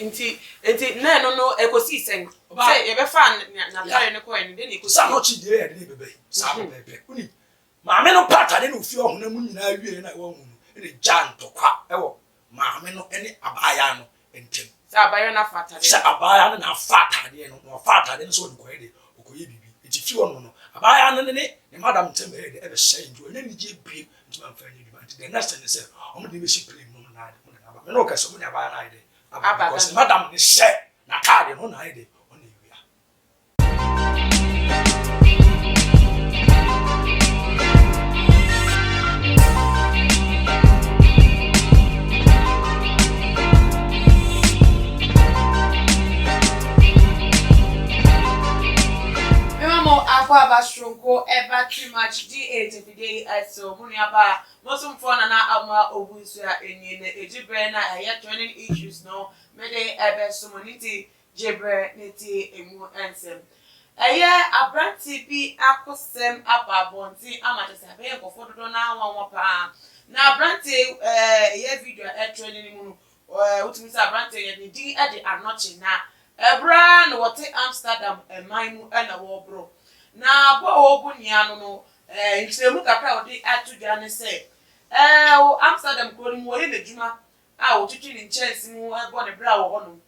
Nti nti na ɛno no ɛkɔsii sɛn? Sɛ yɛbɛfaa n'atare no kɔɛ no, dɛn na ɛkɔsii? Saa na ɔkye deɛ yɛde ne bɛbɛ yi, saa pɛpɛɛpɛ. Wonim, maame no pa atade na ofie ɔhonam mu nyinaa wieɛ na wɔahu no, ɛna gyaa ntɔkwa wɔ maame no ne abaayaa no ntam. Sɛ abaayewa no afa atadeɛ no. Sɛ abaayewa no na afa atadeɛ no, na wafa atadeɛ no sɛ ɔde kɔyɛ deɛ, ɔkɔyɛ biribi. Nti fie hɔ nom no, abaayewa no ne ne madam ntam bɛyɛ dɛ, ɛbɛsɛe, nti wanya anigyeɛ bio, nti mamfa anyɛ adwuma. Nti the next thing ne sɛ, wɔde no bɛsi plane mu no na ayɛ dɛ, wɔde no aba. Me ne wo kasa, wɔde abaayewa no ayɛ dɛ, aba, because ne madam no hyɛ n'ataadeɛ no, ɔno na ayɛ dɛ, ɔno na awia. Mema mo akwaaba soronko ɛba too much GH afidie yi so mo nuabaa mo somfoɔ Nana Amoah Owusu a ɛnie na ɛgye berɛ na ɛyɛ trending issues no mede ɛbɛso mo ne ti Gye berɛ na tie emu nsɛm. Ɛyɛ aberanteɛ bi akosɛm aba abɔnten ama kyerɛ sɛ abɛyɛ nkurɔfoɔ dodoɔ no ara nwanwa pa ara. Na aberanteɛ yi ɛyɛ video a ɛretrɛnde no mu no, wotumi sɛ aberanteɛ yɛde ne din de Anɔkye. Na ɛberɛ ara na wɔte Amsterdam man mu na wɔreboro. Na bɔ a wɔrebɔ nia no no, nkyerɛmu kakra a wɔde ato dwa ne sɛ, wɔ Amsterdam kuro no mu wɔyɛ n'adwuma a wɔtwitwi ne nkyɛnse mu bɔ ne bra wɔ hɔnom.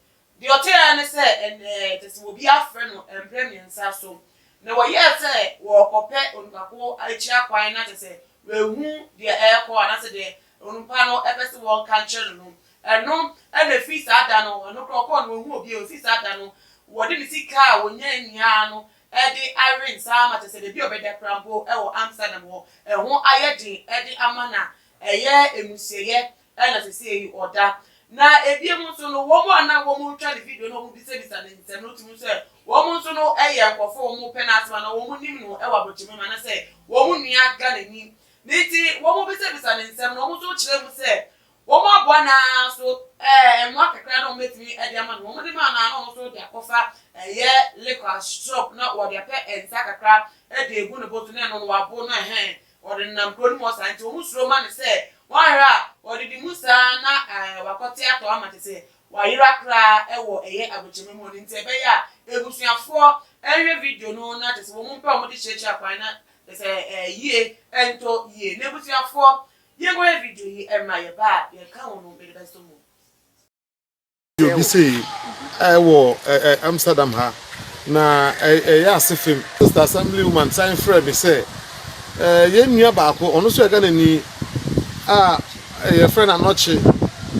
Deɛ ɔteeɛ ara ne sɛ ɛnɛ kyerɛ sɛ obi afrɛ no mprɛ mmiɛnsa so, na wɔyɛɛ sɛ wɔrekɔpɛ onipa ko akyiri akwan na kyerɛ sɛ wɔahu deɛ ɛrekɔ anaasɛ deɛ onipa no pɛ sɛ wɔnka nkyerɛ no no. Ɛno na ɛfiri saa da no, ɛno koraa ɔkɔɔ no wanhu obiara, ɛfiri saa da no wɔde ne sika a wɔnyae nyinaa no de awe nsa ama kyerɛ sɛ baabi a ɔbɛda koraa mpo wɔ Amsterdam hɔ, ɛho ayɛ den de ama no a ɛyɛ amusieɛ na seesei ɔda. Na ebinom nso no, wɔn a na wɔretwa ne video na wɔrebisabisa no nsɛm no tumi hu sɛ wɔn nso no yɛ nkurɔfo a wɔpɛ n'asɛm anaa wɔnim no wɔ aburokyima mu anaasɛ wɔn nua Ghanani. Ne nti wɔrebisabisa no nsɛm no, wɔn nso kyerɛ mu sɛ wɔaboa no ara so mmoa kakra na wɔbɛtumi de ama no. Wɔde maa no a na ɔno nso de akɔfa ɛyɛ liquor shop na wɔde apɛ nsa kakra de agu ne bo so na ɛno no wabo no ɛhɛn Wɔde nenam kuro no mu hɔ saa nti wɔn suro ma no sɛ wɔanhwɛ a ɔdidi mu saa na wakɔte atɔ ama kyɛ sɛ wayera koraa wɔ ɛyɛ agokyɛma mu hɔ no nti ɛbɛyɛ a abusuafoɔ nhwɛ video no na kyɛ sɛ wɔn mpɛ wɔn de kyerɛkyerɛ kwan na kyɛ sɛ yie ntɔ yie na abusuafoɔ yɛnkɔhwɛ video yi mmra yɛba a yɛka ho no mede bɛso mo. Video bi sei wɔ Amsterdam ha, na ɛyɛ ase fam. Sister Assembly woman san frɛɛ me sɛ yɛn nua baako, ɔno nso yɛ Ghanani a yɛfrɛ no Anɔkye,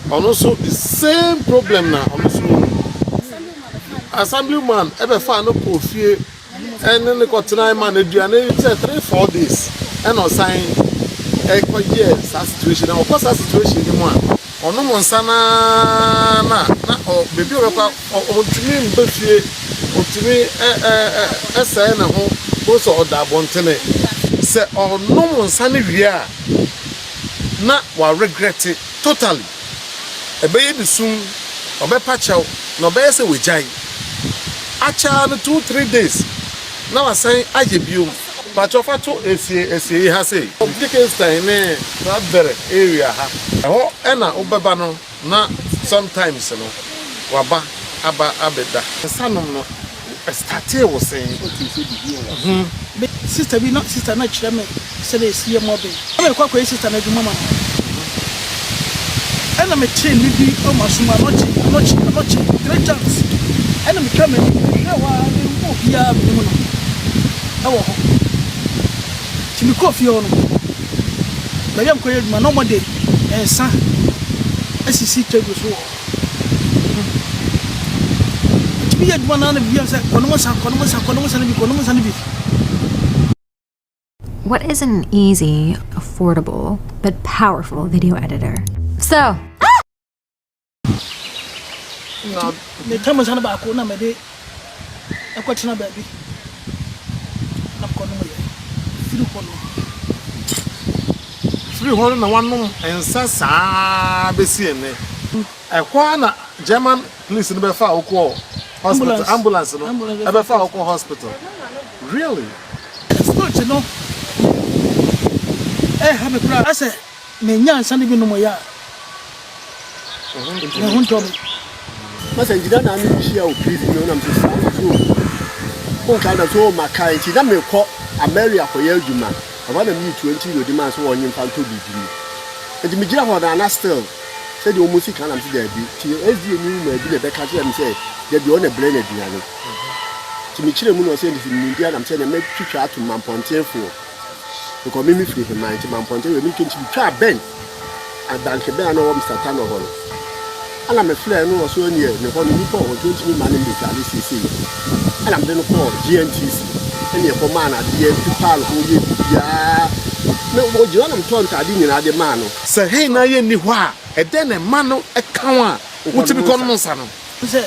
ɔno nso the same problem na ɔno nso wɔ mu. Assembly woman ɛbɛfaa no kɔɔ fie ɛne no kɔtenae ma no aduane sɛ 3-4 days ɛna ɔsan ɛkɔyɛɛ saa situation na ɔkɔ saa situation no mu a ɔnom nsa no ara na na ɔ baabi a ɔbɛkɔ ɔntumi mba fie ɔtumi ɛsɛe ne ho bo sɛ ɔda abɔntene sɛ ɔnom nsa no wie a na wa regrɛte totally. Ɛbɛyɛ ne sum, ɔbɛpa kyɛw, na ɔbɛyɛ sɛ wagyae. Akyɛ ara no 2-3 days na wasan ayɛ biom. Pakyɛw fa to esie esiei ha sei. Dickenstein ne Bradbury area ha. Ɛhɔ na wobɛba no na sometimes no waba aba abɛda. Nsa nom no ɛstartee wo sɛn? Ho. Me sister bi na sister no kyerɛ me sɛdeɛ yɛsi yɛ mobbing. Na merekɔ akɔyɛ sister no adwuma ma no. Ɛna metee nne bi wɔ m'aso mu, Anɔkye, Anɔkye, Anɔkye, three times. Ɛna metwaa m'ani, mehwɛɛ hɔ ara, menhu obiara a menim no wɔ hɔ. Nti mekɔɔ fie hɔ no, baabi a mekɔyɛ adwuma no, na wɔde nsa asisi table so wɔ hɔ. Nti meyɛ adwuma no ara na biribiara sɛ kɔnom nsa, kɔnom nsa, kɔnom nsa no bi, kɔnom nsa no bi. What is an easy, affordable, but powerful video editor? So, Metam nsa no baako na mede ɛkɔtena baabi na mekɔnom yɛ firi hɔ no. Firi hɔ no na wanom nsa saa bɛsi ɛnnɛ. Ɛhɔ ara na German police no bɛfaa wo kɔɔ hospital, ambulance no ɛbɛfaa wo kɔɔ hospital. Really? Spirit no ɛha me koraa asɛ menya nsa no bi nom yɛ a me ho ntɔ me. Masa nti na na me hyia wɔ prison no na me sɛ saa na so wonkae na so makae nti na mekɔ Ameria kɔyɛ adwuma ɛhɔ na meyi 20 euro de maa sɛ wɔnye mfa ntɔ biribi mu nti megyina hɔ na na still sɛdeɛ wɔn si ka na mese daabi nti SDA ni woman bi na ɛbɛka kyerɛ me sɛ dabi ɔna brɛ no aduane nti mekyerɛ mu na ɔsɛ nti menim na mesɛ na mɛtwitwa ato mampɔntenfoɔ because me mefiri heman nti mampɔnten wɔ metwa nti metwaa bɛn Abanke bɛn a na ɔwɔ Mister Tanner hɔ no, ɛna mefrɛɛ no ɔso ɛneɛ ne hɔ no nnipa wɔ hɔ nti ɔntumi mma no mmɛdwale seesei. Ɛna mede no kɔɔ GNTC ɛne ɛkɔ maa no adeɛ pepaa ne ho yɛ biribiara. Me ɔgyina na metɔɔ ntaade nyinaa de maa no. Sɛ hɛn nyinaa yɛnni hɔ a, ɛdɛn na ɛma no ka wo a wotumi kɔnom nsa no? Sɛ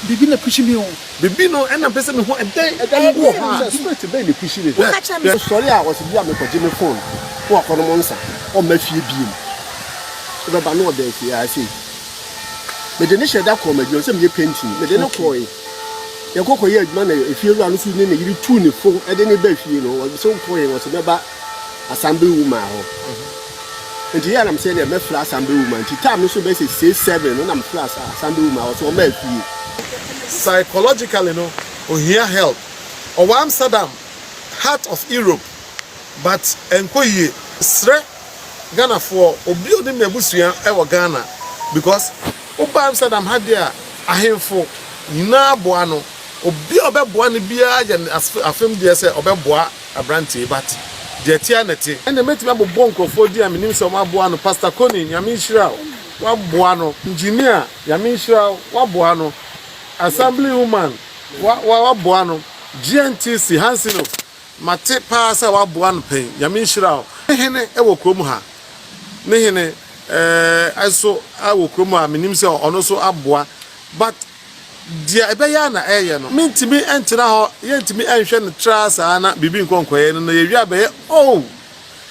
biribi na pushi me o. Biribi no ɛna mpɛ sɛ mehu ɛdɛn Ɛdɛn wɔ hɔ a. Spirit bɛn na pushi ne saa. Mesɔre a ɔse bia mekɔgye me phone na wakɔnom nsa ɔmma fie biem wobɛba na ɔda afie ha sei mede ne hyɛ da kɔɔ m'adwuma sɛ meyɛ painting mede ne kɔe yɛkɔ kɔyɛ adwuma na efie wura no so ne ne yere tuu ne fo ɛde ne ba fie no ɔse wokɔe ɔse mɛba assembly woman hɔ Nti yɛ a na mesɛ deɛ mɛfrɛ assembly woman nti time no so bɛyɛ sɛ 6 7 no na mefrɛ assembly woman ɔsɛ ɔma afie. Psychologically no ohia help. Ɔwɔ Amsterdam, heart of Europe but ɛnkɔ yie. Mesrɛ Ghanafoɔ obi a onim m'abusua wɔ Ghana because woba Amsterdam ha deɛ a ahenfo nyinaa boa no obi a ɔbɛboa no biara yɛ no afem deɛ sɛ ɔbɛboa Aberanteɛ yi but deɛ ɛte ara na ɛte. Ɛnde mɛtumi abobɔ nkurɔfoɔ din a menim sɛ wɔaboa no, Pastor Connie, Nyame nhyira wo, woaboa no, Engineer, Nyame nhyira wo, woaboa no, Assembly woman, wa, wa, woaboa no, GNTC, Hansino, mate paa sɛ woaboa no pɛn, Nyame nhyira wo. Ne hene wɔ kurom ha, ne hene eh, nso wɔ kurom ha, menim sɛ ɔno nso aboa, but Deɛ ɛbɛyɛ a na ɛreyɛ no. Mentumi ntena hɔ, yɛntumi nhwɛ no traa saa na biribi nkɔ nkɔyɛ no na yɛwie a bɛyɛ oh!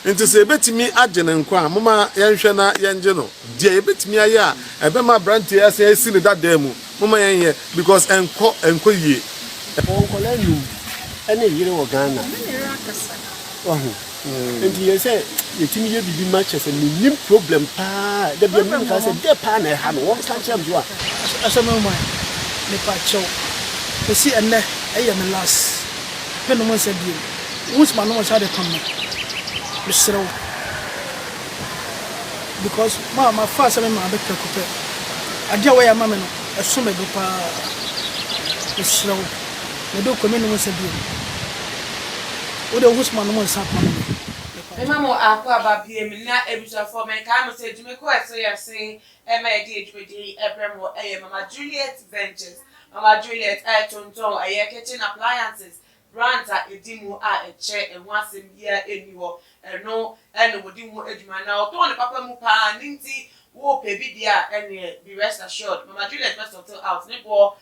Nti sɛ yɛbɛtumi agye no nkwa a, momma yɛnhwɛ na yɛngye no. Deɛ yɛbɛtumi ayɛ a ɛbɛma aberanteɛ yi asan asi ne dadaa mu, momma yɛnyɛ because ɛnkɔ, ɛnkɔ yie. Ɔwɔ nkwadaa num ɛne yere wɔ Ghana. Wahu? Nti yɛ sɛ yɛtumi yɛ biribi ma kyerɛ sɛ mennim problem paa da bia menim ka sɛ dɛ paa na ɛha no wɔnka nkyerɛ me so a. Asɛm no man mepa kyɛw mesi ɛnɛ ɛyɛ me last me nom nsa biom wohu sɛ manom nsa de pam me mesrɛ wo because ma mafa sɛ me maame prɛko pɛ adeɛ a wɔyɛ ama me no ɛso me bo paa mesrɛ wo mede wo kɔ me nom nsa biom. Wo deɛ wo ho soma nom nsa pam me. Mema mo akwaaba biem na abusuafoɔ mekae mo sɛ dwumako a ɛsɔ yɛn ase ma yɛde yɛn dwumadie yi brɛ mo yɛ Mama Juliet Ventures. Mama Juliet tontɔn ɛyɛ kitchen appliances, brands a ɛdi mu a ɛkyɛ, ɛho asɛm biara nni hɔ. Ɛno na wɔdi ho adwuma na ɔtɔn no papa mu pa ara, ne nti wopɛ bi deɛ a ɛneɛ be rest assured Mama Juliet bɛ sort out, ne boɔ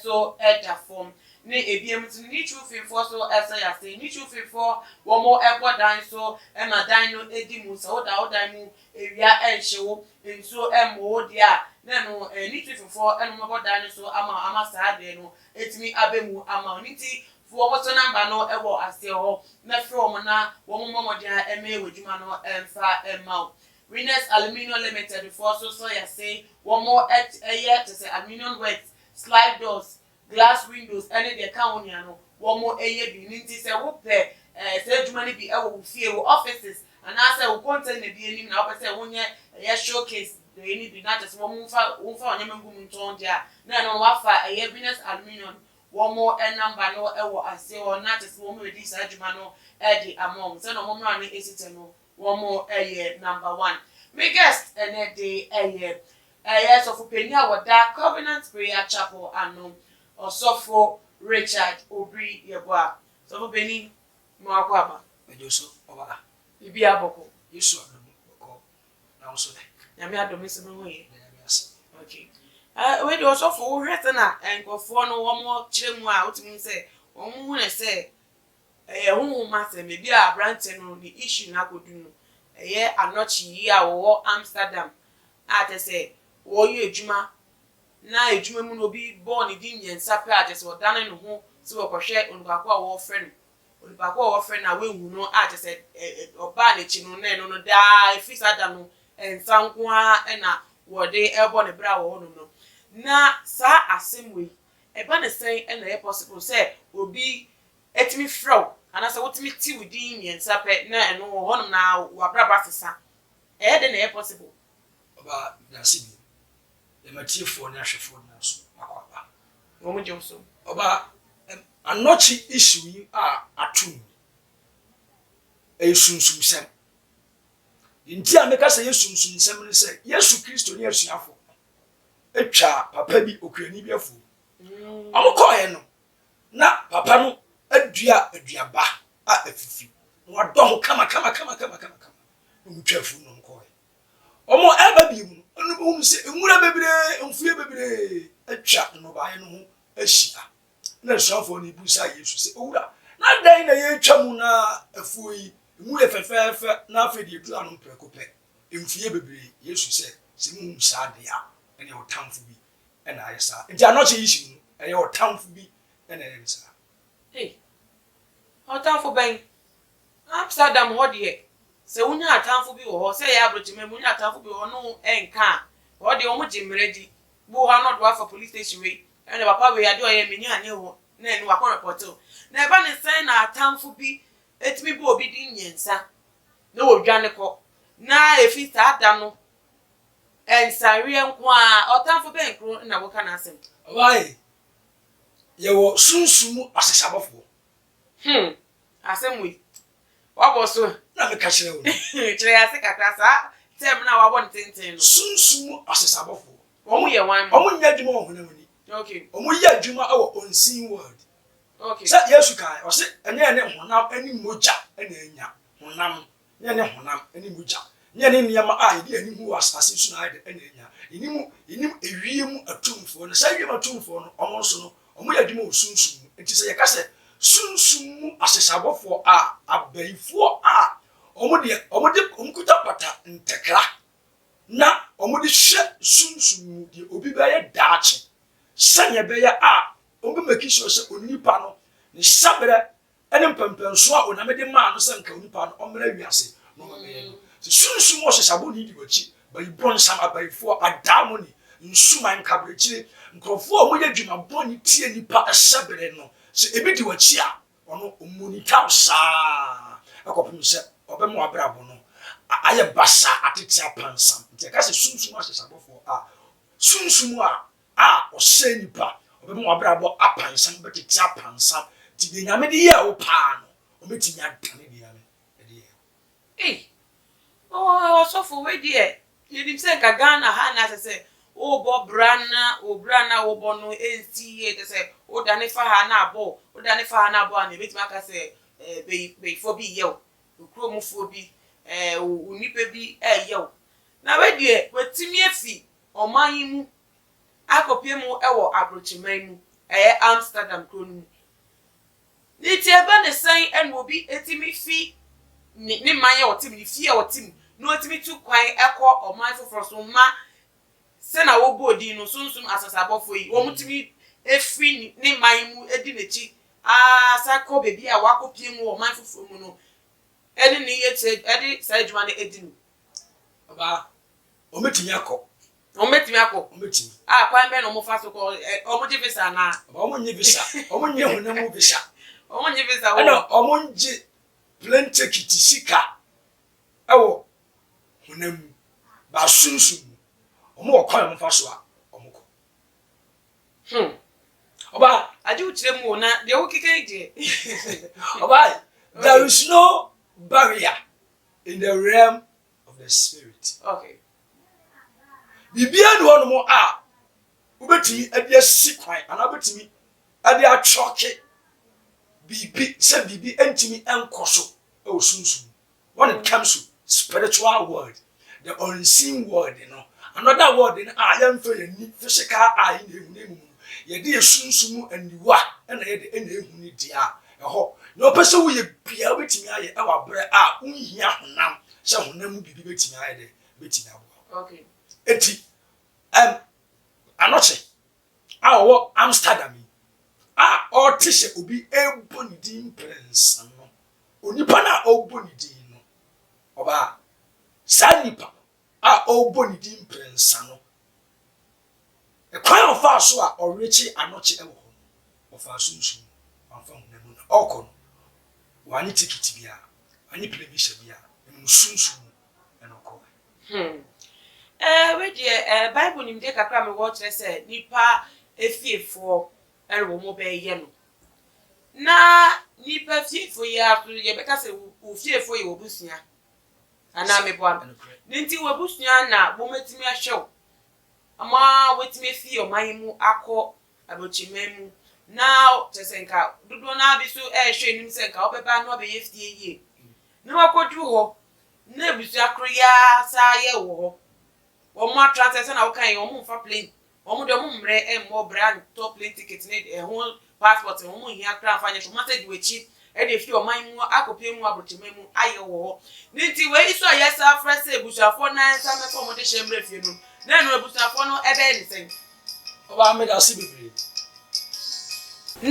so da fam. Ne ebiem nso no Nitru fefoɔ so sɛ yase. Nitru fefoɔ wɔn bɔ dan so ma dan no di mu. Sɛ woda wo dan mu ewia nhye wo, nsuo mmɔ wo deɛ a, na ɛno Nitru fefoɔ na wɔn bɛbɔ dan no so ama wo ama saa adeɛ no atumi aba mu ama wo. Ne nti fo wɔn so namba no wɔ aseɛ hɔ na frɛ wɔn na wɔn mmɔ mmɔden a mmɛyɛ w'adwuma no mfa mma wo. Winners Aluminium Limited foɔ nso sɔ yase. Wɔn yɛ kyɛ sɛ aluminium works, slide doors, glass windows ne deɛ ɛka ho nyinaa no wɔn yɛ bi. Ɛno nti sɛ wopɛ saa adwuma no bi wɔ wo fie, wo offices anaasɛ wo container bi anim na wopɛ sɛ wonyɛ ɛyɛ showcase deɛ no bi na kyerɛ sɛ wɔn mfa wɔmfa wɔn nneɛma ngu mu ntɔn deɛ a, na ɛno no wafa ɛyɛ Venus Aluminium wɔn number no wɔ aseɛ hɔ na kyerɛ sɛ wɔn redi saa adwuma no de ama wɔn sɛdeɛ wɔn mmara no si te no wɔn yɛ number one. Me guest ɛnɛ de ɛyɛ Ɛyɛ sɔfopanyin a wɔda Covenant Prayer Chapel ano, Ɔsɔfo Richard Obiri Yeboah. Sɔfopanyin, ma w'akwaaba. Megye wo so, ɔbaa. Biribiara bɔkɔ. Yesu adom bɔkɔ. Na wo nso ɛ? Nyame adom, me nso me ho ye. Meda Nyame ase. Okay. Eh, wei deɛ ɔsɔfo, wohwɛ sɛ na nkurɔfoɔ no wɔn kyerɛ mu a, wotumi hu sɛ wɔn hu no sɛ ɛyɛ honhom asɛm. Ebi a aberanteɛ no ne issue no akɔdu no, ɛyɛ anɔkye yi a wɔwɔ Amsterdam a kyerɛ sɛ ɔreyɛ adwuma na adwuma mu no obi bɔɔ ne din mmiɛnsa pɛ a kyerɛ sɛ ɔdane ne ho sɛ ɔrekɔhwɛ onipa ko a wɔrefrɛ no, onipa ko a wɔrefrɛ no a wanhu no a kyerɛ sɛ ɔbaa n'akyi no na ɛno no daa ɛfiri saa da no nsa nko ara na wɔde rebɔ ne bra wɔ hɔnom no. Na saa asɛm wei, ɛba no sɛn na ɛyɛ possible sɛ obi tumi frɛ wo anaasɛ wotumi te wo din mmiɛnsa pɛ na ɛno wɔ hɔnom na w'abrabɔ asesa? Ɛyɛ dɛn na ɛyɛ possible? Ɔbaa, medase bio. Yɛma atiefoɔ ne ahwɛfoɔ nyinaa nso akɔ aba. Wɔn gye wo so. Ɔbaa, Anɔkye issue yi a ato mu yi, ɛyɛ sunsumsɛm. Deɛ nti a meka sɛ ɛyɛ sunsumsɛm ne sɛ, Yesu Kristo ne asuafoɔ no twaa papa bi, okuani bi afuo. Wɔkɔeɛ no, na papa no adua aduaba a afifi, na wadɔ ho kama kama kama kama kama kama. Na wɔtwa afuo no na wɔkɔeɛ. Wɔreba bio no, ɛna wɔbɛhunu sɛ nwura bebree, mfuiɛ bebree atwa nnɔbaeɛ no ho ahyia. Ɛna asuafoɔ no bisa Yesu sɛ, Owura, na dɛn na yɛretwa mu na afuo yi mu yɛ fɛfɛɛfɛ na afei deɛ ɛduru ano prɛko pɛ, mfuiɛ bebree? Yesu sɛ, Sɛ mohunu saa deɛ a, ɛneɛ ɔtamfo bi na ayɛ saa. Nti anɔkye yi hyew no, ɛyɛ ɔtamfo bi na ɛyɛ no saa. Ei, ɔtamfo bɛn? Amsterdam hɔ deɛ, sɛ wonya atamfo bi wɔ hɔ, sɛ ɛyɛ abrɔkyima mu, wonya atamfo bi wɔ hɔ ne wo nka a, ɛhɔ deɛ wɔn gye mmara di. Bi wɔ hɔ a na ɔde wo afa police station wei, ɛna papa wei adeɛ ɔyɛ m'ani annye ho, na ɛno wakɔ repɔte wo. Na ɛba ne sɛn na atamfo bi tumi bɔ obi din mmiɛnsa na wɔdwane kɔ, na ɛfiri saa da no, nsaweɛ nko ara, ɔtamfo bɛn koro na woka n'asɛm? Ɔbaa yi, yɛwɔ sunsum mu ahyehyɛabɔfoɔ. Hmm, asɛm wei, woabɔ so. Na meka kyerɛ wo no. Kyerɛ yɛn ase kakra, saa term no a woabɔ no tenten no. Sunsum mu ahyehyɛabɔfoɔ. Wɔn yɛ wan mo? Wɔn nyɛ adwuma wɔ honam ani. Okay. Wɔn yɛ adwuma wɔ unseen world. Okay. Sɛ Yesu kae, ɔse ɛnyɛ yɛne honam ne mogya na anya, honam Nyɛ ne honam ne mogya, nyɛ ne nneɛma a yɛde yɛn ani hu wɔ asase yi so na ayɛ dɛ na anya. Yenim, yenim ewiem atumfoɔ, na saa ewiem atumfoɔ no, wɔn nso no, wɔyɛ adwuma wɔ sunsum mu. Enti sɛ yɛka sɛ sunsum mu ahyehyɛabɔfoɔ a, abayifoɔ a wɔn deɛ, wɔde, wɔkuta pata ntakra na wɔde hwɛ sunsum mu deɛ obi bɛyɛ daakye, sɛdeɛ ɛbɛyɛ a wɔbɛ make sure sɛ onipa no, ne hyɛberɛ ne mpɛnpɛnsoɔ a Onyame de maa no sɛ nka onipa no ɔmmra wiase na ɔmmɛyɛ no. Sɛ sunsum mu ɔhyehyɛbɔne di w'akyi, bayibɔnsam, abayifoɔ, adaemone, nsuman, nkaberɛkyire, nkorɔfoɔ a wɔyɛ adwuma bɔne tia nnipa hyɛbere no, sɛ ebi di w'akyi a, ɔno ɔmonita wo saa kɔpem sɛ ɔbɛma w'abrabɔ no ayɛ basaa, atete apansam. Nti yɛka sɛ sunsum ahyehyɛbɔfoɔ a, sunsum a a ɔsɛe nnipa, ɔbɛma w'abrabɔ apansam, ɔbɛtete apansam. Nti deɛ Nyame de yɛɛ wo paa no, ɔbɛtumi adane deɛ Nyame de yɛɛ wo. Ei oh ɔsɔfo wei deɛ yɛnim sɛ nka Ghana ha na kyɛ sɛ wobɔ bra na wo bra na wobɔ no ɛnsi yie kyɛ sɛ wodane fa ha na abɔ wo wodane fa ha na abɔ wo a na yɛbɛtumi aka sɛ eh, bayi bayifoɔ bi reyɛ wo, wo kuromfoɔ bi eh, wo nipa bi reyɛ wo. Na wei deɛ watumi afi ɔman yi mu akɔpue mu wɔ abrokyeman mu, ɛyɛ Amsterdam kuro no mu. Ne nti ɛba ne sɛn na obi tumi fi ne ne man a ɔte mu, ne fie a ɔte mu, na ɔtumi tu kwan kɔ ɔman foforɔ so ma sɛnea wɔbɔɔ din no, sunsum asasabɔfoɔ yi, wɔtumi firi ne man mu di n'akyi ara san kɔ baabi a wakɔpue mu wɔ ɔman foforɔ mu no ne ne yɛ de saa adwuma no di no. Ɔbaa, wɔbɛtumi akɔ. Wɔbɛtumi akɔ? Wɔbɛtumi. A kwan bɛn na wɔfa so kɔ? Ɛ wɔgye visa anaa? Wɔnnye visa. Wɔnnye honam mu visa. Wɔnnye visa wɔ. Ɛna wɔngye plane ticket sika ɛwɔ honam mu. Ba sunsum mu, wɔn wɔ kwan a wɔfa so a wɔkɔ. Hmm. Ɔbaa. Agye wo kyerɛ mu o, na deɛ wokeka yi deɛ. Ɔbaa, there is no barrier in the realm of the spirit. Okay. Biribiara ni hɔnom a wobɛtumi de asi kwan anaa wobɛtumi de atwɔke biribi sɛ biribi ntumi nkɔ so wɔ sunsum. When it comes to spiritual world, the unseen world no, another world no a yɛmfa yɛn ni physical eye na ehu na emu no, yɛde yɛ sunsum mu aniwa na yɛde na ehu ne deɛ a ɛhɔ. Nea ɔpɛ sɛ woyɛ biara wobɛtumi ayɛ ɛwɔ aberɛ a wonhia honam sɛ honam mu biribi bɛtumi ayɛ dɛ bɛtumi aboa wo. Okay. Enti, um, Anɔkye a ɔwɔ Amsterdam yi a ɔte sɛ obi rebɔ ne din mprɛnsa no, onipa no a ɔrebɔ ne din no, ɔbaa, saa nipa no a ɔrebɔ ne din mprɛnsa no, ɛkwan a ɔfaa so a ɔrekye anɔkye wɔ hɔ no, ɔfaa sunsum mu, wamfa honam mu. Na ɔrekɔ no, wannye tikiti biara, wannye plane visa biara, na mmom sunsum mu na ɔkɔɔe. Hmm. Eh, wei deɛ, eh, Bible nimdeɛ kakra a mewɔ kyerɛ sɛ nnipa efiefoɔ na wɔbɛyɛ no. Na nnipa fiefoɔ yi ara so, yɛbɛka sɛ wo fiefoɔ yɛ w'abusua. Anaa meboa? Ne nti w'abusua na wɔatumi ahwɛ wo ama woatumi afi ɔman yi mu akɔ aburokyiman mu. Na kyerɛ sɛ nka dodoɔ no ara bi so rehwɛ anim sɛ nka wobɛba na wabɛyɛ fie yie. Na wakɔduru hɔ na abusua koro yi ara saa yɛ wɔ hɔ. Wɔn atra sɛ sɛnea wokae yi, wɔn mfa plane, wɔn deɛ wɔn mmerɛ mmɔ bra ntɔ plane ticket ne ɛho passport no, wɔn nhia koraa mfa nyɛ hwee, wɔn asɛ di w'akyi de afi ɔman mu akɔpue mu abrokyeman mu ayɛ wɔ hɔ. Ne nti wei nso a yɛsa frɛ sɛ abusuafoɔ no ara nsa mmɛfa wɔn dehyɛ mmra fie no, na ɛno abusuafoɔ no ɛbɛyɛ ne sɛn? Ɔbaa medase bebree.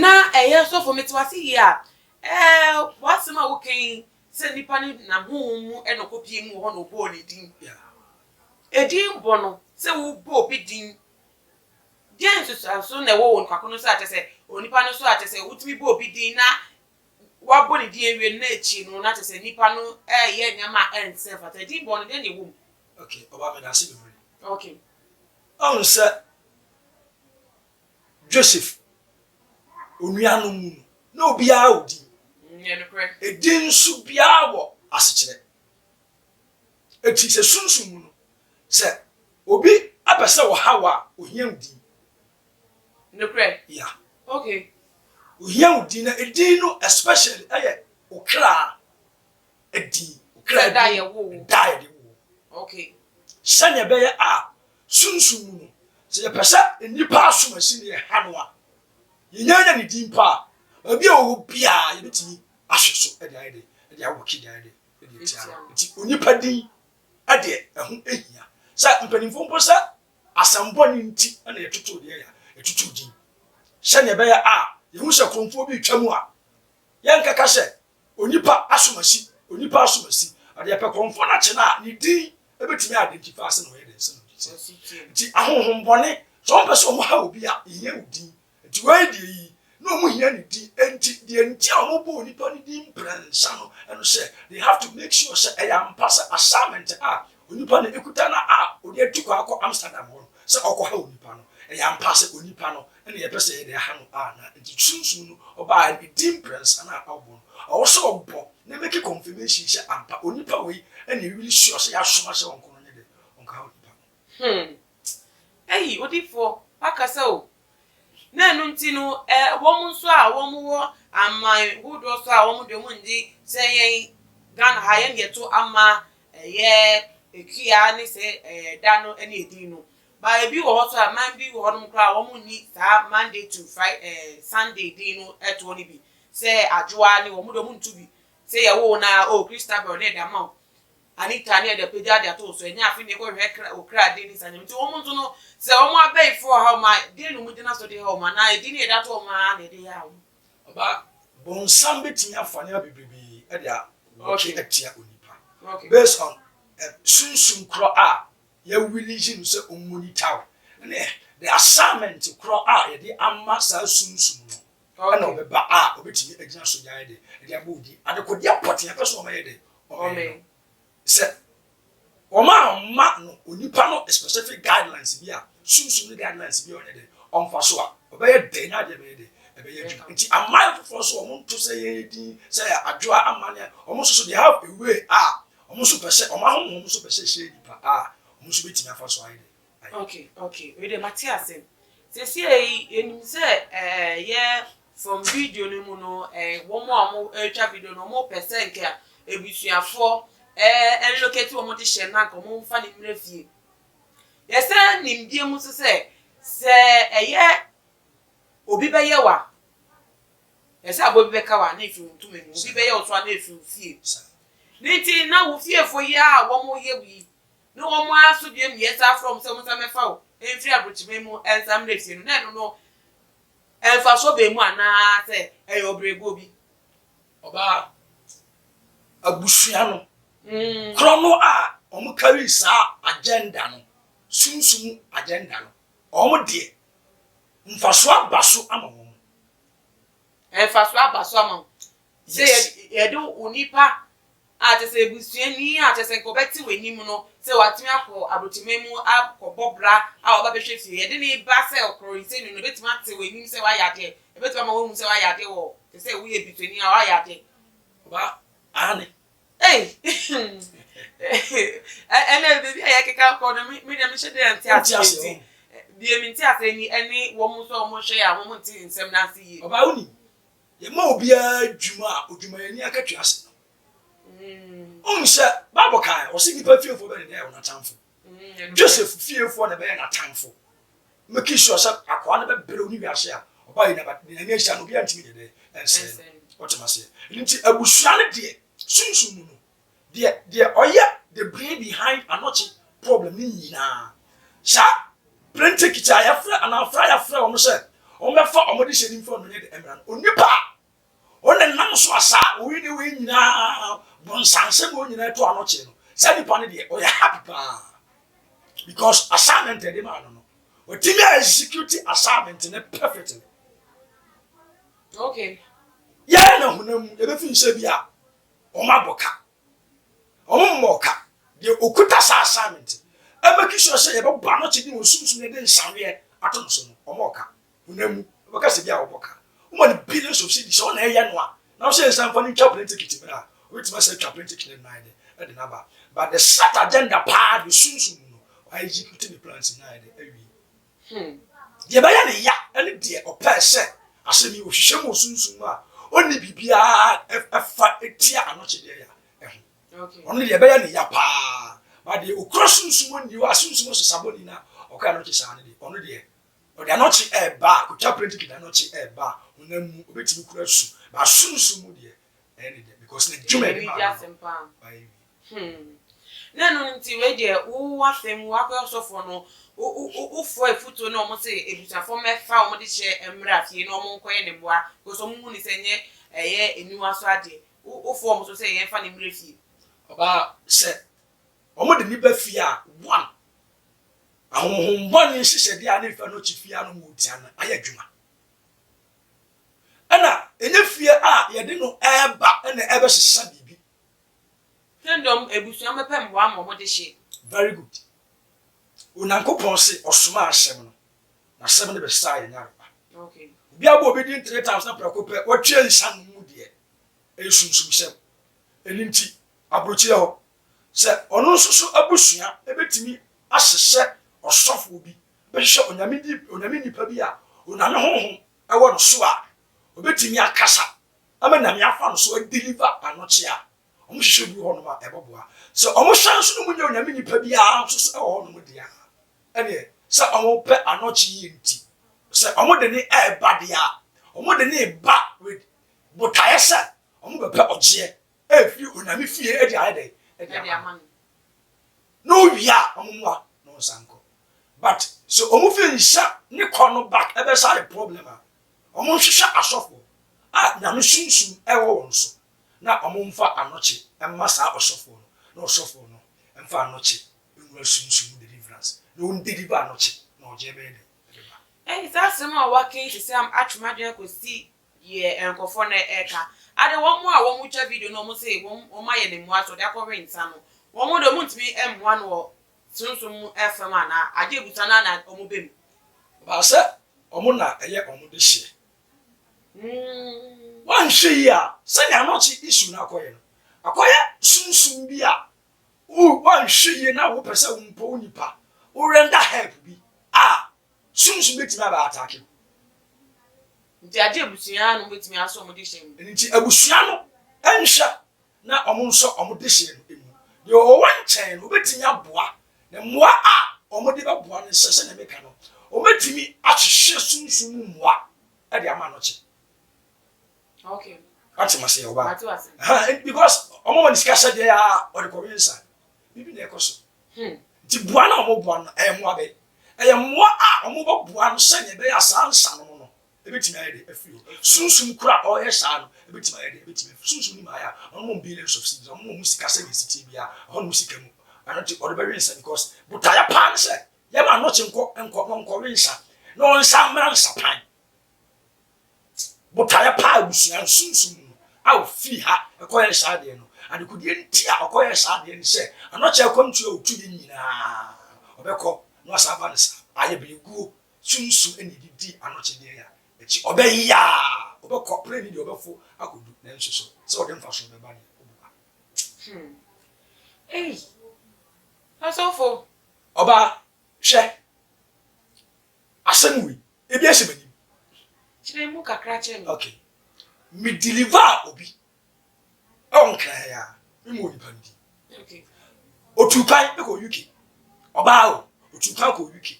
Na ɛyɛ sɔfo mete wase yie a ɛɛ w'asɛm a woka yi sɛ nipa no nam honhom mu na ɔkɔpie mu wɔ hɔ na ɔbɔɔ ne din. Edin bɔ no, sɛ wobɔ obi din, deɛn nsusuanso na ɛwɔ wɔ onipa ko no so a kyerɛ sɛ onipa no so a kyerɛ sɛ wotumi bɔ obi din na wabɔ ne din awie no na akyi no na kyerɛ sɛ nipa no ɛreyɛ nneɛma a ɛnsɛ mfata. Edin bɔ no, deɛn na ɛwɔ mu? Okay, ɔbaa meda ase bebree. Okay. Ɔhu sɛ Joseph onuanom mu no, na obiara wɔ din. Edin nso biara wɔ asekyerɛ. Enti sɛ sunsum mu no, sɛ obi apɛ sɛ ɔha wo a, ohia wo din. Nokorɛ? Yeah. Okay. Ohia wo din na edin no especially ɛyɛ wo kra edin. Wo kra edin. Da a yɛwo wo. Da a yɛde wo wo. Okay. Sɛnea ɛbɛyɛ a sunsum mu no, sɛ yɛpɛ sɛ nnipa asomasi na yɛha no a, yɛnya nya ne din pa a, baabi a ɔwɔ biara yɛbɛtumi ahwɛ so de ayɛ dɛ, de awɔke de ayɛ dɛ. de atia no. Nti onipa din deɛ ɛho hia. Sɛ mpanimfoɔ mpo sɛ asɛm bɔne nti na yɛtoto deɛ yɛ yɛtoto din. Sɛdeɛ ɛbɛyɛ a yɛhu sɛ kuromfoɔ bi retwa mu a, yɛnkɛka sɛ onipa asomasi, onipa asomasi. Ɔde yɛpɛ kuromfoɔ no akye no a, ne din bɛtumi identify sɛ na ɔyɛ dɛn sɛ na ɔdi sɛ. Nti ahonhommɔne, sɛ wɔmpɛ sɛ wɔha obi a, yɛhia wo din. Enti wei deɛ yi, na wɔn hia ne din, enti deɛ nti a wɔn bɔ onipa no din mprɛnsa no, ɛno sɛ, they have to make sure sɛ ɛyɛ ampa sɛ assignment a onipa no ekuta no a ɔde atu kwan akɔ Amsterdam hɔ no, sɛ ɔkɔ ha onipa no, ɛyɛ ampa sɛ onipa no na yɛpɛ sɛ yɛde ha no a na, enti sunsum no ɔbaa ne din mprɛnsa no a ɔbɔ no, ɔwɔ sɛ ɔbɔ na make confirmation sɛ ampa onipa wei na really sure sɛ yɛasoma sɛ ɔnkɔ no nyɛ dɛ, ɔnkɔ ha onipa no. Hmm. Ei, odifoɔ, woakasa o. Na ɛno nti no, ɛ, wɔn nso a wɔwɔ aman hodoɔ so a wɔn deɛ wɔn nngye sɛ yɛn Ghana ha yɛn deɛ to ama ɛyɛ Akua ne sɛ ɛɛ da no ne edin no. Ba ebi wɔ hɔ so a man bi wɔ hɔnom koraa a wɔn nni saa Monday to Fri ɛɛ Sunday din no toɔ no bi. Sɛ Adwoa ne wɔn deɛ wɔn nto bi. Sɛ yɛwo wo no a, oh Christabel ne ɛde ama wo. Anita ne ɛde apagya de ato wo so, ɛnyɛ afe na yɛkɔhwehwɛ kra, wo kra din ne saa nneɛma. Nti wɔn nso no, sɛ wɔn abayifoɔ haw wɔn a, deɛn na wɔgyina so de haw wɔn anaa edin na yɛde ato wɔn ara na yɛde haw wɔn? Ɔba, bonsam bɛtumi afa nneɛma bebrebe de awɔke atia onipa based on sunsum korɔ a yɛ release no sɛ ɔmonitor wo ne the assignment korɔ a yɛde ama saa sunsum no ɛna ɔbɛba a ɔbɛtumi agyina so de ayɛ dɛ de abɔ wo din adekodeɛ pɔtee a ɛpɛ sɛ ɔmɛyɛ dɛ ɔmɛyɛ no sɛ wɔn a ɔma no onipa no specific guidelines bi a sunsum no guidelines bi a ɔnyɛ dɛ ɔmfa so a ɔbɛyɛ dɛ na adeɛ bɛyɛ dɛ ɛbɛyɛ adwuma nti aman foforɔ so wɔn nto sɛ yɛn din sɛ adwoa amanneɛ wɔn nso so they have a way a wɔn nso pɛ sɛ wɔn ahonhom nso pɛ sɛ ɛhyɛ nipa a wɔn nso bɛtumi afa so ayɛ dɛ Okay okay wei deɛ mate ase. Seesei yɛnim sɛ ɛɛ yɛ from video no mu no ɛɛ wɔn a wɔretwa video no wɔpɛ sɛ nka abusuafoɔ ɛɛ ɛnlocate wɔn de hyɛ na nka wɔn mfa no mmra fie. Yɛsɛ nim bie mu nso sɛ sɛ ɛyɛ obi bɛyɛ wa ɛsɛ aboa bi bɛka wa na efi wo ntoma mu obi bɛyɛ wo so a na efi wo fie. Ne nti na wo fiefoɔ yi a wɔyɛ yi Ne wɔn ara nso deɛ mmiɛnsa afrɛ wɔn sɛ wɔnsan mmɛfa wo mfiri aburokyiman mu nsan mmra fie no, na ɛno no mfasoɔ bɛn mu anaa sɛ ɛyɛ ɔbrɛguo bi? Ɔbaa, abusua no korɔ no a wɔn carry saa agenda no, sunsum agenda no, wɔn deɛ. Mfasoɔ aba so ama wɔn. Mfasoɔ aba so ama wɔn. Sɛ yɛde onipa a kyerɛ sɛ ebusuani a kyerɛ sɛ nka ɔbɛte w'anim no sɛ watumi akɔ abrokyiman mu akɔbɔ bra a ɔba bɛhwɛ fie yɛde ne ba sɛ ɔkɔrɔnsɛni no ebetumi ate w'anim sɛ wayɛ adeɛ ebetumi ama wahu sɛ wayɛ adeɛ wɔ te sɛ woyɛ busuani a wayɛ adeɛ. Ɔba aane. Ei ɛnɛ baabi a yɛkeka kɔ no me deɛ mehyɛ dɛ nte aseɛ nti deɛ mente aseɛ ni ɛne wɔn nso a wɔhwɛ yɛ a wɔn nte nsɛm no ase yie. Ɔbaa wonim yɛma obiara adwuma a odwumayɛni akatua ase no. Wohu sɛ Bible kae, ɔse nnipa fiefoɔ bɛne deɛ wɔn atamfo. Joseph fiefoɔ na ɛbɛyɛ n'atamfo. Make sure sɛ akoa no bɛbrɛ ne wiase a ɔba yi na n'ani ahyia no obiara ntumi nyɛ dɛ ɛnsɛe no. Wɔte aseɛ. Ɛno nti abusua no deɛ sunsum mu no deɛ deɛ ɔyɛ the brain behind anɔkye problem no nyinaa saa plane ticket a yɛfrɛ anaa fra yɛfrɛ wɔn sɛ wɔn bɛfa wɔn de hyɛ nimfa wɔn nyɛ de mmra no onipa a wɔn na nam so a saa oyi ne wei nyinaa bɔnsansɛm wɔn nyinaa to anɔkye no saa nipa no deɛ ɔyɛ happy paa because assignment ɛde maa no no wɔtumi execute assignment no perfectly. Okay. Yɛn na honam mu yɛbɛfi nhyɛ bi a Wɔn abɔ ka. Wɔn mmɔɔ ka. Deɛ ɔkuta saa assignment no, make sure sɛ yɛbɛbɔ ano kye ne wɔn sunsum no de nsaweɛ ato no so no, wɔmmɔɔ ka. Honam mu, wobɛka sɛ bi a wɔbɔ ka. Woma no billions of cedis sɛ ɔna ɛyɛ no a, na wo sɛ nsa mfa no ntwa plane ticket mmerɛ a, ɔbɛtumi asɛ atwa plane ticket no de no ayɛ dɛ, de no aba. But the set agenda paa deɛ sunsum mu no, wa execute ne plans nyinaa ayɛ dɛ, awie. Deɛ ɛbɛyɛ ne ya ne deɛ ɔpɛɛ sɛ asɛm yi ɔhwehwɛ mu wɔ sunsum mu a ɔnni biribiara ɛfa tia anɔkyedeɛ ya ɛho. Ɔno deɛ ɛbɛyɛ ne ya paa. Ba deɛ ɔkura sunsum ɔnni hɔ a sunsum ɔsesabɔni na ɔkɔ anɔkye saa no deɛ ɔno deɛ ɔde anɔkye ɛɛba a kɔtwa plane ticket anɔkye ɛɛba a honam mu ɔbɛtumi kura su ba sunsum mu deɛ ɛyɛ ne dɛ because n'adwuma ɛde maa no no wayɛ wie. Hmm. Na ɛno nti wei deɛ wo w'asɛm wakɔyɛ ɔsɔfoɔ no wo wo wo foɔ afutuo na wɔn se abusuafoɔ mmɛfa wɔn de hyɛ mmra fie na wɔn nkɔyɛ ne mmoa because wɔn hu ne sɛ nyɛ ɛyɛ aniwa so adeɛ wo wo foɔ wɔn so sɛ yɛn fa ne mmra fie. Ɔbaa sɛ wɔn de ne ba fie a one ahonhom bɔne nhyehyɛdeɛ a ne nfa no kyi fie a no wɔn tia no ayɛ adwuma ɛna ɛnyɛ fie a yɛde no ɛɛba ɛna ɛbɛsesa biribi. Kingdom abusua bɛpɛ mmoa ma wɔn dehye. Very good. Onyankopɔn se ɔsomaa asɛm no, na asɛm no bɛsaa yɛn nyarewa. Obi abɔ obi din three times na prɛko pɛ watwa nsa no mu deɛ, ɛyɛ sunsumsɛm. Ɛno nti, aburokyire hɔ, sɛ ɔno nso so abusua bɛtumi ahyehyɛ ɔsɔfoɔ bi, bɛhyehyɛ onyame di, onyame nipa bi a onyame honhom wɔ no so a, ɔbɛtumi akasa ama Nyame afa no so adeliver anokye a, ɔmo hwehwɛ obi wɔ hɔnom a ɛbɛboa. Sɛ ɔmo hwɛ nso na ɔmo nya Onyame nipa biara nso so wɔ hɔnom deɛ a, ɛneɛ sɛ ɔmo pɛ anokye yie nti, sɛ ɔmo de ne ɛɛba deɛ a, ɔmo de ne ba with botaeɛ sɛ ɔmo bɛpɛ ɔgyeɛ ɛfiri Onyame fie ɛde ayɛ dɛn? Ɛde ama no. Na owie a ɔmo mmoa na ɔnsan nkɔ. But sɛ ɔmo fi nhyɛ ne kɔ no back ɛbɛsa ayɛ problem a, Wɔnhwehwɛ asɔfoɔ a Nyame sunsum wɔ wɔn so na wɔmfa anokye mma saa ɔsɔfoɔ no na ɔsɔfoɔ no mfa anokye nwura sunsum mu deliverance na ɔndeliver anokye na ɔgyeɛ bɛyɛ dɛn? Ɛbɛba. Ei saa asɛm a waka yi sese am atwe m'adwene akɔsi deɛ nkurɔfoɔ no ɛka. Ade wɔn a wɔn twa video no wɔn se wɔn wɔn ayɛ no mmoa so ɔde akɔwe nsa no wɔn deɛ wɔn ntumi mmoa no wɔ sunsum mu fam anaa agye abusua no ara na wɔn bɛ mu. Ɔbaa sɛ wɔn na ɛyɛ wɔn dehyeɛ. Woanhwɛ yie a, sɛnea anɔkye issue no akɔyɛ no, akɔyɛ sunsum bi a woanhwɛ yie na wopɛ sɛ wo mpo wo nipa wo render help bi a, sunsum bɛtumi aba attack wo. Nti agye abusua no bɛtumi asɔ wɔn dehyeɛ mu. Ɛno nti abusua no nhwɛ na wɔnsɔ wɔn dehyeɛ no mu. Deɛ ɔwɔ nkyɛn no, ɔbɛtumi aboa. Na mmoa a wɔde bɛboa no sɛ, sɛdeɛ meka no, wɔbɛtumi ahwehwɛ sunsum mu mmoa de ama no kye. Okay. Ate ma se ɔba. Because wɔn ma ne sika hyɛ deɛ a ɔde kɔwe nsa. Biribi na ɛkɔ so. Nti boa na wɔn boa no ɛyɛ mmoa bɛyɛ. Ɛyɛ mmoa a wɔn bɛboa no sɛdeɛ ɛbɛyɛ a saa nsa no no Ebetumi ayɛ dɛ afiri hɔ. Sunsum koro a ɔreyɛ saa no, ebetumi ayɛ dɛ, ebetumi afiri. Sunsum no mu ayɛ a, ɔno mmom billions of cedis, ɔmo mmom sika sɛnea esi teɛ biara, ɛhɔ nom sika mu. Ɛno nti, ɔde bɛwe nsa because botaeɛ paa ne sɛ, yɛma anɔkye nkɔ, nkɔ, na ɔnkɔwe nsa. na ɔnsan mmra nsapan. Botaeɛ paa abusua no sunsum mu no a ɔfiri ha kɔyɛɛ saa adeɛ no, adekodeɛ nti a ɔkɔyɛɛ saa adeɛ ne sɛ, anɔkyɛ akwantuo a ɔtuiɛ nyinaa ɔbɛkɔ na wasan aba no saa. Ayɛ berɛguo sunsum na ɛde di anɔkye deɛ a akyi. Ɔbɛyɛ a ɔbɛkɔ, plane deɛ ɔbɛfo akɔdu, nanso so sɛ ɔde mfasoɔ bɛba deɛ, ɔbua. Hmm. Ei! Ɔsɔfo! Ɔbaa, hwɛ, asɛm wei, ebi ahyɛ m'anim. Kyerɛ mu kakra kyerɛ me. Okay. Me deliver obi ɛwɔ Nkran ha yi ara, me mu onipa no din. Okay. Otu kwan kɔ UK. Ɔbaa o, otu kwan kɔ UK.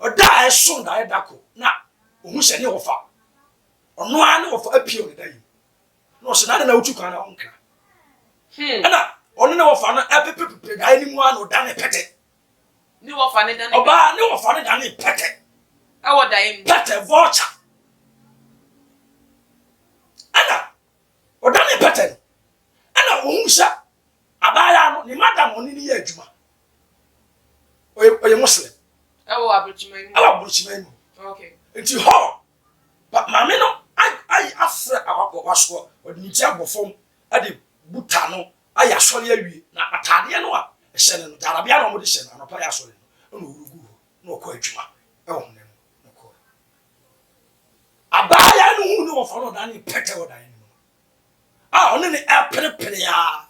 Ɔda a ɛso daeɛ da ko na ohun sɛ ne wɔfa. Ɔno ara ne wɔfa apue wɔ ne da yi mu. Na ɔsɛ na adɛn na wotu kwan na wonkra? Ɛna ɔno ne wɔfa no ɛpepepepe daeɛ no mu ara na ɔda ne pɛtɛ. Ne wɔfa ne dane. Ɔbaa ne wɔfa ne dane pɛtɛ. Ɛwɔ daeɛ mu. Pɛtɛ vulture. Ɛna ɔdane pɛtɛ no. Ɛna ohun sɛ abaayaa no ne madam ɔne ne yɛ adwuma. Ɔyɛ ɔyɛ Muslim. Ɛwɔ aburokyiman mu. Ɛwɔ aburokyiman mu. Okay. Nti hɔ maame no ayi afrɛ wasoɔ ɔde ne ti abɔ fam ɛde buta no ayɛ asɔre awie, na ataadeɛ no a ɛhyɛ no no, gyarabea na wɔde hyɛ no anɔpa yɛ asɔre no, ɛna ɔworo guu hɔ, na ɔkɔ adwuma wɔ honam mu, na ɔkɔɛ. Abaayewa no huu ne wɔfa no ɔdanee pɛtɛ wɔ dan no mu no, a ɔne ne ɛreperepere a,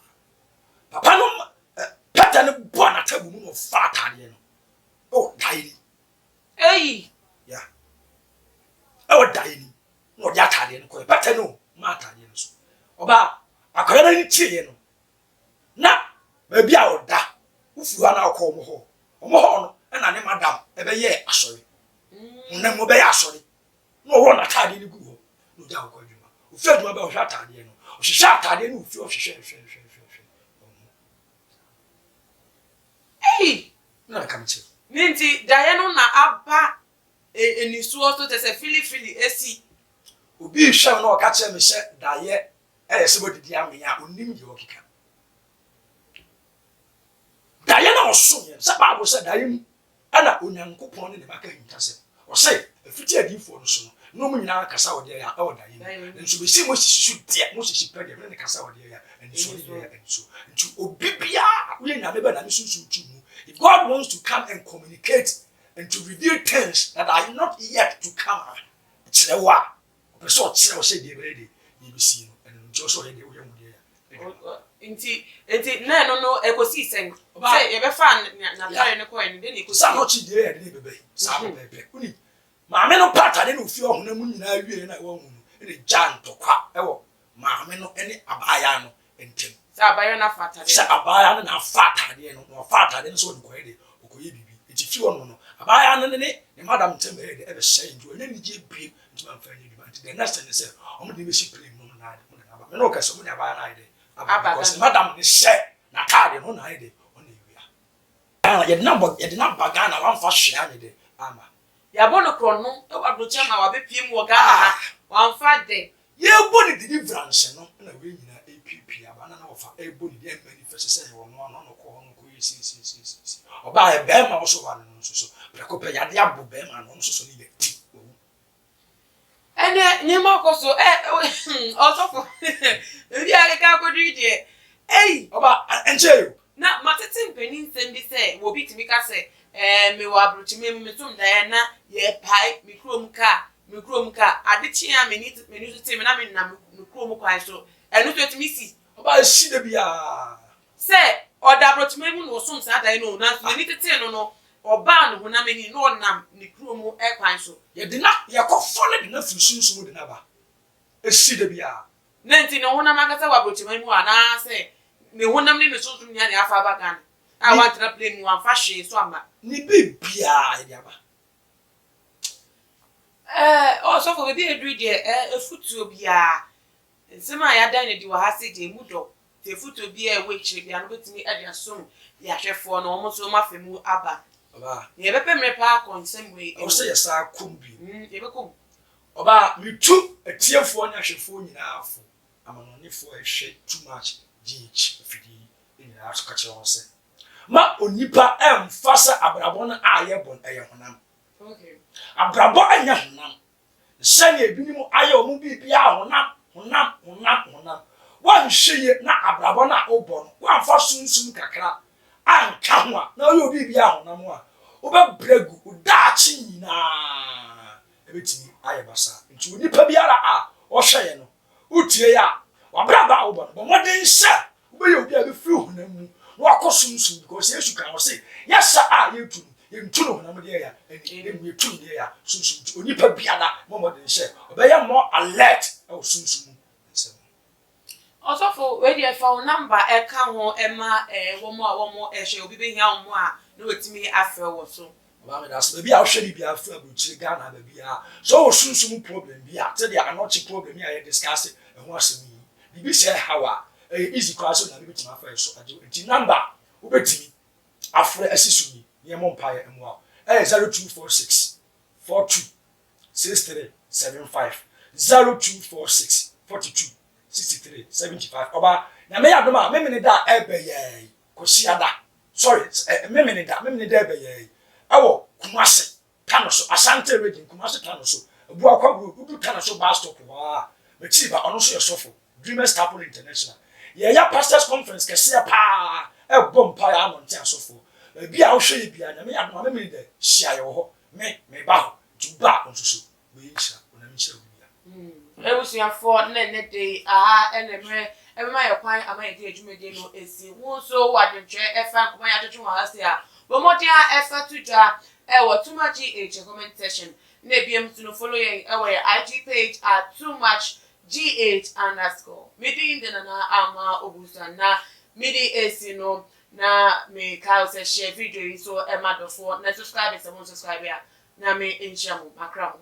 papa no pɛtɛ no bɔɔ n'atabu mu na ɔfa ataadeɛ no wɔ dan ni. Eyi! Ya. Ɛwɔ dan ni. Na ɔde ataadeɛ no kɔɛ. Pɛtɛ no ma ataadeɛ no so. Ɔbaa, akwadaa no ani teeɛ no, na baabi a ɔda, wofiri hɔ a na ɔkɔ wɔn hɔ. Wɔn hɔ no, ɛna ne madam ɛbɛyɛɛ asɔre. Honam mu ɔbɛyɛ asɔre. Na ɔwɔ n'ataadeɛ no gu hɔ. Na ɔgya ɔkɔ adwuma. Ofiri adwuma bɛ ɔhwɛ ataadeɛ no. Ɔhwehwɛ ataadeɛ no wɔ fie ɔhwehwɛ hwehwɛ hwehwɛ hwehwɛ. Ɔnhu. Ei! Na meka mekyerɛ. Ne nti daeɛ no na aba anisoɔ so kyerɛ sɛ filifili asi. Obi rehwɛ me na ɔka kyerɛ me sɛ daeɛ yɛ sɛ wadidi amee a, ɔnnim deɛ ɔrekeka. Daeɛ no a ɔsomeɛ no, sɛ Bible sɛ daeɛ mu ɛna Onyankopɔn ne ne ba ka ahintasɛm. Ɔse, ɛfiti adiyifoɔ no so no, na wɔn nyinaa kasa wɔ deɛ ɛwɔ daeɛ mu. Nanso bɛsi Moses so deɛ, Moses pɛ deɛ, mene ne kasa wɔ deɛ ɛyɛ anisoɔ ne deɛ ɛyɛ anisoɔ. Nti obi biara, woyɛ Nyame ba na ne sunsum tu mu. If God wants to come and communicate and to reveal things that are not yet to come a, kyerɛ wo a, ɔpɛ sɛ ɔkyerɛ wo sɛ deɛ ɛbɛyɛ deɛ, deɛ ɛbɛsie no, ɛno no nti ɔsɛ ɔyɛ deɛ woyɛ ho deɛ adwuma. Nti, nti na ɛno no ɛkɔsii sɛn? Sɛ yɛbɛfaa n'atare no kɔɛ no, dɛn na ɛkɔsii? Saa na ɔkye deɛ yɛde ne bɛbɛ yi, saa pɛpɛɛpɛ. Wonim, maame no pa atade na ofie ɔhonam mu nyinaa wieɛ na wɔahu no, ɛna ɛgyaa ntɔkwa wɔ maame no ne abaayaa no ntam. Sɛ abaayewa no afa atadeɛ no. Sɛ abaayewa no na afa atadeɛ no, na wafa atadeɛ no sɛ ɔde kɔyɛ deɛ, ɔkɔyɛ biribi. Nti fie hɔ nom no, abaayewa no ne ne madam ntam bɛyɛɛ dɛ, ɛbɛsɛe, nti wanya anigyeɛ bio, nti mamfa anyɛ adwuma. Nti the next thing ne sɛ, wɔde no bɛsi plane mu na wɔde no aba. Me ne wo kasa, wɔde abaayewa no ayɛ dɛ, aba, because ne madam no hyɛ n'atadeɛ no, ɔno na ayɛ dɛ, ɔno na awia. Ghana, yɛde no abɔ, yɛde no aba Ghana, wamfa hwee anyɛ dɛ, amma. Yɛabɔ no korɔno wɔ aburokyire ama wabɛpue mu wɔ Ghana ha, wamfa dɛ. Yɛrebɔ no deliverance no na wei nyinaa ɛrepiapia aba na na wɔfa ɛrebɔ ne din ɛmanifest sɛ ɛyɛ ɔno ano na ɔkɔ hɔ no ɔkɔyɛ sei sei sei sei sei ɔbaa bɛrima ɔsɔ ɔbaa no no nso so prɛko pɛ yadeɛ abɔ bɛrima no ɔno nso so ne yɛ ti wawu. Ɛnɛ nneɛma kɔ so ɛ ɔsɔfo ebi a keka akɔduru yi deɛ ei. Ɔba ɛnkyɛ yi o. Na matete mpanin nsɛm bi sɛ wɔ bi tumi ka sɛ ɛɛ mewɔ aburokyima mu mesom daeɛ na yɛpae me kurom kaa Me kurom ka, ade kyee a m'ani m'ani so tee me na menam me kurom kwan so. Ɛno nso etumi si. Ɔbaa esi da biara. Sɛ ɔda aborɔkyima mu na ɔsom saa dae no o, nanso n'ani tetee no no, ɔbaa ne honam ani na ɔnam ne kurom kwan so. Yɛde no, yɛkɔfa no de no afiri sunsum mu de no aba. Esi da biara. Na nti ne honam ankasa wɔ aborɔkyima mu anaasɛ ne honam ne ne sunsum nyinaa na yɛafa aba Ghana a wantena plane mu, wamfa hwee nso amma. Ne biribiara yɛde aba. Ɛɛ, ɔsɔfo, baabi a yɛaduru yi deɛ, ɛɛ, afutuo biara, nsɛm a yɛadan no adi wɔ ha sei deɛ, emu dɔ. Nti afutuo biara a ɛwɔ akyire biara no, wobɛtumi de asom yɛn ahwɛfoɔ no, wɔn nso wɔn afa mu aba. Ɔbaa. Na yɛbɛpɛ mmerɛ paa akɔ nsɛm wei mu. Ɛwɔ sɛ yɛsan kɔ mu bio. Mm, yɛbɛkɔ mu. Ɔbaa, metu atiefoɔ ne ahwɛfoɔ nyinaa fo, amanɔnefoɔ a ɛhwɛ too much GH afidie yi nyinaa so ka kyerɛ wɔn sɛ, ma onipa mmfa sɛ abrabɔ no a yɛbɔ no ɛyɛ honam. Abrabɔ nyɛ honam. Sɛnea ebinom ayɛ wɔn biribiara honam, honam, honam, honam. Woanhwɛ yie na abrabɔ no a wobɔ no, woamfa sunsum kakra anka ho a, na woyɛ wo biribiara honam a, wobɛbrɛ agu. Wo daakye nyinaa ɛbɛtumi ayɛ basaa. Nti onipa biara a ɔhwɛ yɛn no, wotie yɛ a, w'abrabɔ a wobɔ no, bɔ mmɔden sɛ Wobɛyɛ obi a bɛfiri honam mu na wakɔ sunsum because Yesu kaa ɔse yɛsa a yɛtu no yɛntu no honam deɛ ya ani na mmom yɛtu no deɛ ya sunsum nti onipa biara mmɔ mmɔden sɛ ɔbɛyɛ more alert wɔ sunsum mu nsɛm ho. Ɔsɔfo wei deɛ fa wo number ɛka ho ma wɔn a wɔn ɛhwɛ obi bɛhia wo mmoa a na watumi afrɛ wɔ so. Ɔbaa medase baabi a wohwɛ me biara firi abrokyire Ghana baabiara sɛ ɔwɔ sunsum mu problem bi a sɛdeɛ anɔkye problem yi a yɛ discuss ɛho asɛm yi biribi sɛ ɛhaw a ɛyɛ easy koraa sɛ Onyame bɛtumi afa yɛ so agye wo nti number wobɛtumi afrɛ asi so yi na yɛmmɔ mpaeɛ mmoa wo ɛyɛ 0246 42 63 75 0246 42 63 75 ɔbaa Nyame yɛ adom a memene da a ɛbɛyɛ yi Kwasiada, sorry, eh, Memeneda, Memeneda ɛbɛyɛ yi, ɛwɔ Kumasi, Tano so, Asante region, Kumasi Tano so, Abuakwa Road, wodu Tano so bus stop hɔ a, m'akyiri ba, ɔno nso yɛ sɔfo, Dreamers Chapel International. Yɛyɛ pastors conference kɛseɛ paa, ɛbɔ mpaeɛ anɔnte asɔfoɔ. Baabi a wohwɛ yɛ biara, Nyame yɛ adom a, Memeneda hyia yɛ wɔ hɔ, me, meba hɔ, nti woba a, wo nso so, wobɛyɛ nhyira, Onyame nhyira obi biara. Abusuafoɔ na ɛnnɛ da yi aha na mmerɛ ɛbɛma yɛ kwan ama yɛde yɛ dwumadie no asi. Wo nso wowɔ adwentwerɛ ɛfa nkɔmmɔ a yɛatwetwe wɔ ha sei a, bɔ mmɔden ara ɛfa to dwa ɛwɔ Too Much GH comment section. Na ɛbiom nso no follow yɛn ɛwɔ yɛ IG page at Too Much GH underscore. Me din de Nana Ama Owusu na mede asi no na mekae wo sɛ share video yi nso ɛma dɔfoɔ na subscribe sɛ wo nsubscribe a. Nyame nhyira mo makra mo.